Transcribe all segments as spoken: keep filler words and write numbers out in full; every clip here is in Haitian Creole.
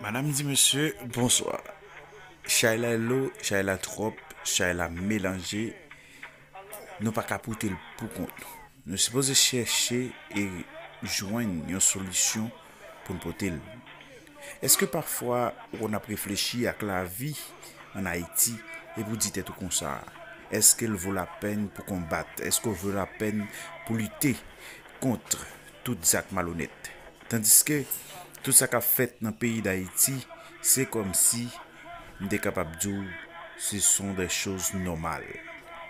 Madanm di mesye, bonswa. Chay la lo, chay la twòp, chay la melanje. Nou pa ka pote l pou kont nou. Nou sipoze chèche e jwenn yon solisyon pou n pote l. Èske pafwa ou konn ap reflechi ak lavi ann Ayiti epi w di tèt ou konsa, èske l vo lapèn pou konbat? Èske w vo lapèn pou lite kont tout zak malonèt? Tandiske tout sa k ap fèt nan peyi Dayiti, se kòmsi m te kapab di w, ce sont des choses normales,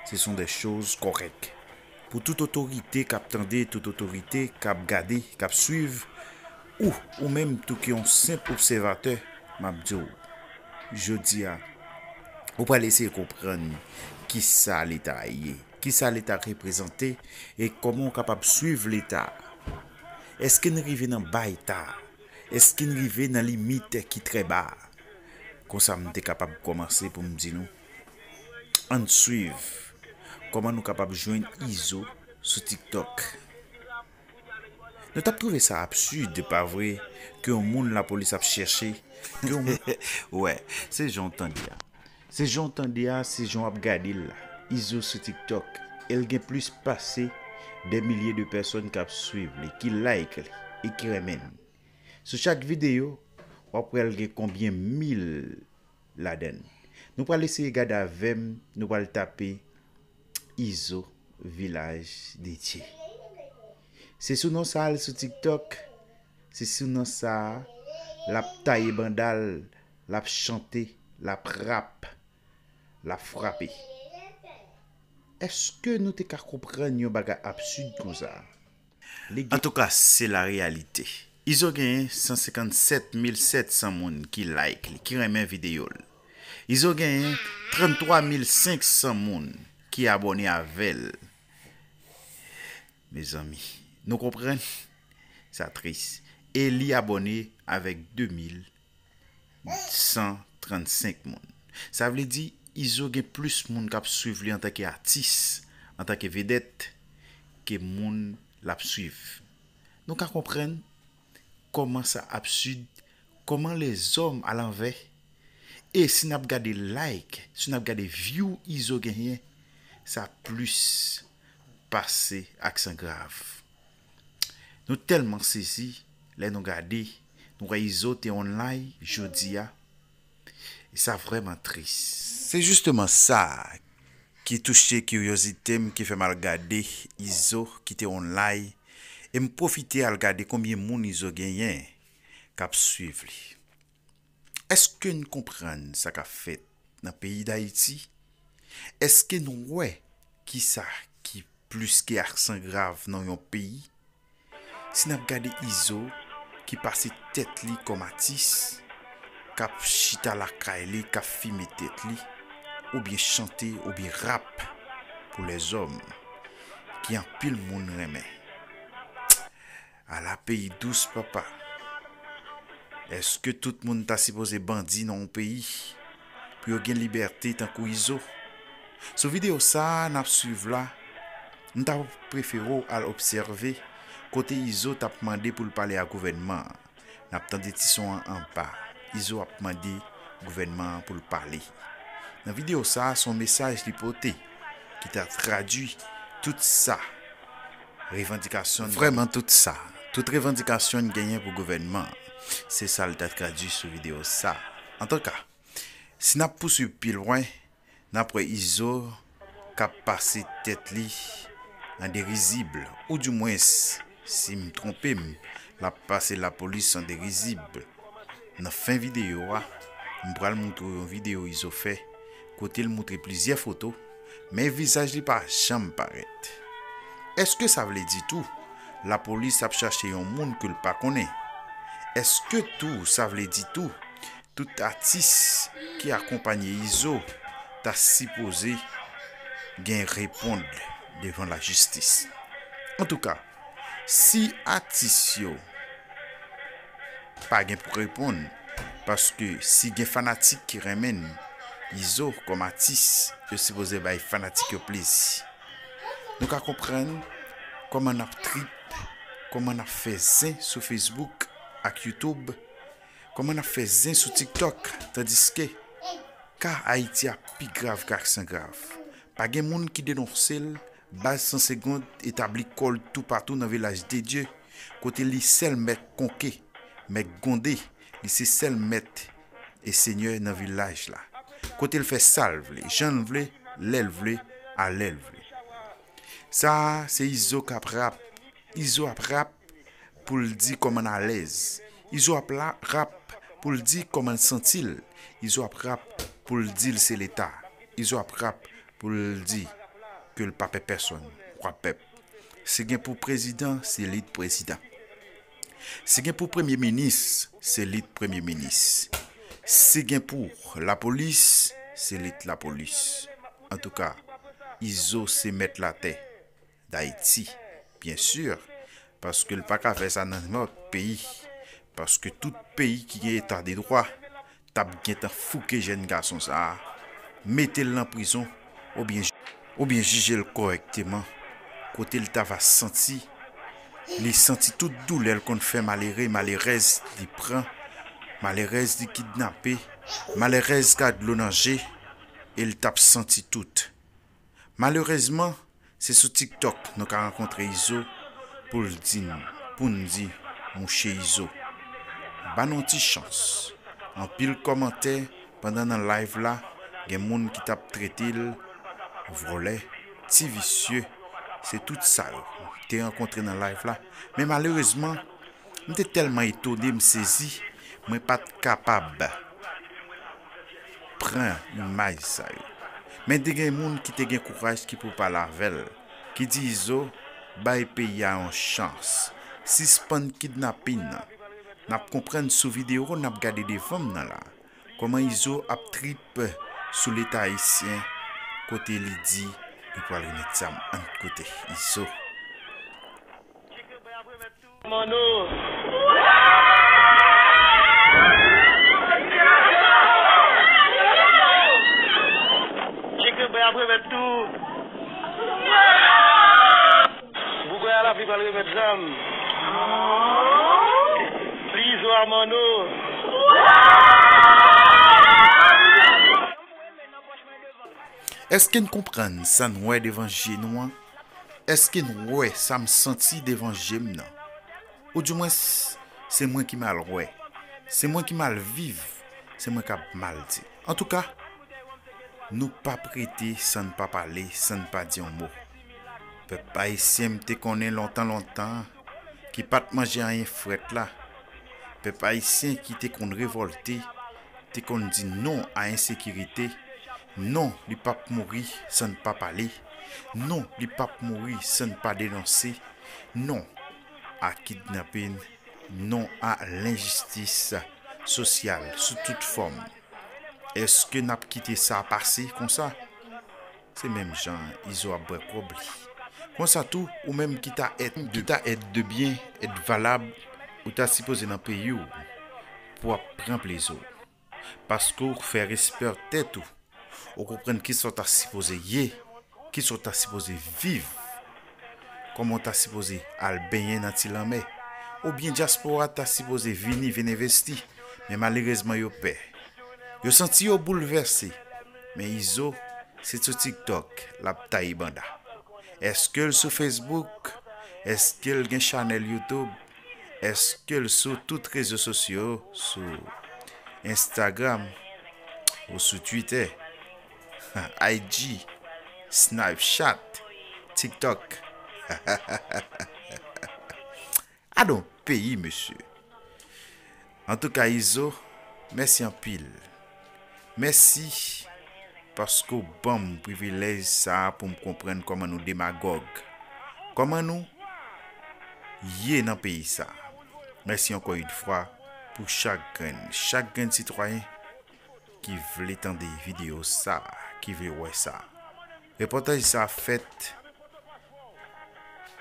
ce sont des choses correctes. Pou tout otorite k ap tande, tout otorite k ap gade, k ap swiv, ou, ou menm tou ki yon senp obsèvatè, m ap di w, jodi a, ou pral eseye konprann kisa Leta a ye, kisa Leta reprezante, e kòman w kapab swiv Leta a. Èske n rive nan ba eta a? Èske n rive nan limit ki trè ba a? Konsa, m te kapab kòmanse pou m di nou, ann swiv kòman nou kapab jwenn Izo sou TikTok. Nou t ap twouve sa absid, pa vre, ke yon moun lapolis ap chèche, ke yon moun... Wè, se jan w tande a. Se jan w tande a, se jan w ap gade l la. Izo sou TikTok, e l gen plis pase dè milye de pèsòn k ap swiv li, ki like li, e ki renmen l. Sou chak videyo, w ap wè l gen konbyen mil ladan l. Nou pral eseye gade avè m, nou pral tape Izo Vilaj Dedye. Se sou non sa a l sou TikTok, se sou non sa a l ap taye banda l, l ap chante, l ap rap, l ap frape. Èske nou te ka konprann yon bagay absid konsa? Antouka, se la reyalite. Izo genyen san senkannsèt mil sèt san moun ki like li, ki renmen videyo l. Izo genyen tranntwa mil senk san moun ki abòne avè l. Mezanmi, nou konprann? Sa tris. E li abòne avèk de mil san trannsenk moun. Sa vle di, Izo gen plis moun k ap swiv li antanke atis, antanke vedèt, ke moun l ap swiv. Nou ka konprann kòman sa absid, kòman lèzòm alanvè. E si n ap gade like, si n ap gade view Izo genyen, sa plis pase aksan grav. Nou tèlman sezi lè nou gade, nou wè Izo te online jodi a. E sa vrèman tris. Se jisteman sa ki touche kiryozite m, ki fè m al gade Izo ki te online. E m pwofite al gade konbyen moun Izo genyen k ap swiv li. Èske n konprann sa k ap fèt nan peyi Dayiti? Èske n wè kisa ki plis ke aksan grav nan yon peyi? Si n ap gade Izo ki pase tèt li kòm atis, k ap chita lakay li, k ap fimen tèt li, oubyen chante, oubyen rap pou lèzòm, ki anpil moun renmen. Ala peyi dous, papa! Èske tout moun ta sipoze bandi nan yon peyi pou yo gen libète tankou Izo? Sou videyo sa a n ap swiv la, m ta prefere w al obsève kote Izo t ap mande pou l pale a gouvènman an. N ap tande ti son an anba. Izo ap mande gouvènman an pou l pale. Nan videyo sa a, se yon mesaj li pote ki ta tradui tout sa revandikasyon n genyen. Vrèman tout sa, tout revandikasyon n genyen pou gouvènman an. Se sa l ta tradui sou videyo sa a. Antouka, si n ap pouswiv pi lwen, n ap wè Izo k ap pase tèt li an derizib, oudimwens, si m twonpe m, l ap pase lapolis an derizib. Nan fen videyo a, m pral moutre w yon videyo Izo fè, kote l moutre plizyè foto, men vizaj li pa janm parèt. Èske sa vle di tou, lapolis ap chache yon moun ke l pa konnen? Èske tou sa vle di tou, tout atis ki akonpanye Izo ta sipoze gen reponn devan lajistis? Antouka, si atis yo pa gen pou reponn, paske si gen fanatik ki renmen Izo kòm atis, yo sipoze bay fanatik yo plezi. Nou ka konprann kòman n ap trip, kòman n ap fè zen sou Facebook ak YouTube, Kòman n ap fè zen sou TikTok, tandiske ka Ayiti a pi grav k aksan grav? Pa gen moun ki denonse l, baz San Segond etabli kò l toupatou nan Vilaj de Dye, kote li sèl mèt konke, mèt gwonde, li se sèl mèt e senyè nan vilaj la. Kote l fè sa l vle, jan l vle, lè l vle, a lè l vle. Sa a se Izo k ap rap. Izo ap rap pou l di kòman l alèz. Izo ap la, rap pou l di kòman l santi l. Izo ap rap pou l di l se Leta. Izo ap rap pou l di ke l pa pè pèsonn. Wa pèp. Si gen pou prezidan, se li k prezidan. Si gen pou premye minis, se li k premye minis. Si gen pou lapolis, se li k lapolis. Antouka, Izo se mèt latè Dayiti, byen si, paske l pa ka fè sa nan nenpòt peyi, paske tout peyi ki gen eta de dwa t ap gentan fouke jèn gason sa a, mete l nan prizon, oubyen, oubyen jije l kòrèkteman, kote l ta va santi, li santi tout doulè l konn fè malere, malerèz li pran, malerèz li kidnape, malerèz k a dlo nan je, e l t ap santi tout. Malerèzman, se sou TikTok nou ka rankontre Izo pou l di n, pou n di, mouche Izo. Ba n yon ti chans. Anpil kòmantè pandan nan live la, gen moun ki t ap trete l vòlè, ti visye, se tout sa yo. Te rankontre nan live la. Men malerèzman, m te tèlman etone, m sezi, mwen pa t kapab pran imaj sa yo. Men te gen moun ki te gen kouraj ki pou pale avè l, ki di Izo, bay peyi a yon chans, sispann kidnapin nan. N ap konprann sou videyo n ap gade devan m nan la, kòman Izo ap trip sou Leta ayisyen, kote li di li pral remèt zam. Ann koute Izo. Manno. Cheke bay ap remèt tou. Bougay a lapli pral remèt zam. Li Izo a Manno. Èske n konprann sa n wè devan je nou an? Èske n wè sa m santi devan je m nan? Oudimwens, se mwen ki mal wè, se mwen ki mal viv, se mwen k ap mal di. Antouka, nou p ap rete san n pa pale, san n pa di yon mo. Pèp ayisyen m te konnen lontan, lontan, ki pa t manje anyen frèt la. Pèp ayisyen ki te konn revòlte, te konn di non a ensekirite, non, li p ap mouri san n pa pale, non, li p ap mouri san n pa denonse, non a kidnapin, non a lenjistis sosyal sou tout fòm. Èske n ap kite sa pase konsa? Se menm jan Izo ap bwè kòb li. Konsa tou, ou menm ki ta èt, ki ta èt de byen, èt valab, ou ta sipoze nan peyi w pou w ap pran plezi w. Paske w fè respè tèt ou. Ou konprann kisa w ta sipoze ye, kisa w ta sipoze viv, kòman w ta sipoze al benyen nan ti lanmè. Oubyen dyaspora ta sipoze vini, vin envesti, men malerezman yo pè. Yo santi yo boulvèse. Men Izo, se sou TikTok l ap taye banda. Èske l sou Facebook? Èske l gen chanèl YouTube? Èske l sou tout rezo sosyo, sou Instagram ou sou Twitter, I G, Snapchat, TikTok? Adon peyi, mesye. Antouka, Izo, mèsi anpil. Mèsi paske w ban m privilèj sa a pou m konprann kòman nou demagòg, kòman nou ye nan peyi sa a. Mèsi ankò yon fwa pou chak grenn, chak grenn sitwayen ki vle tande videyo sa a, ki vle wè sa a. Repòtaj sa a fèt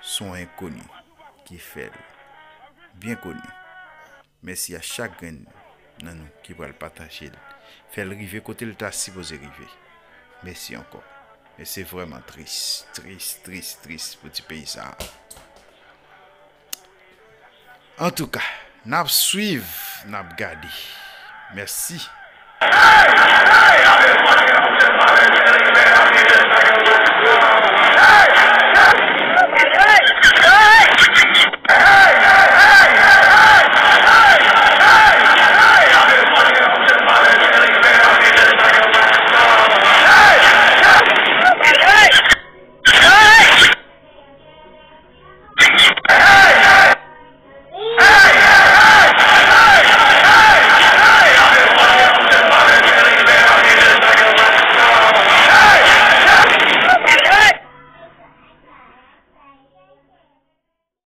sou enkoni ki fè l byen koni. Mèsi a chak grenn nan nou ki pral pataje l, fè l rive kote l ta sipoze rive. Mèsi ankò. Men se vrèman tris, tris, tris, tris pou ti peyi sa a. Antouka, n ap swiv, N ap gade. Mèsi.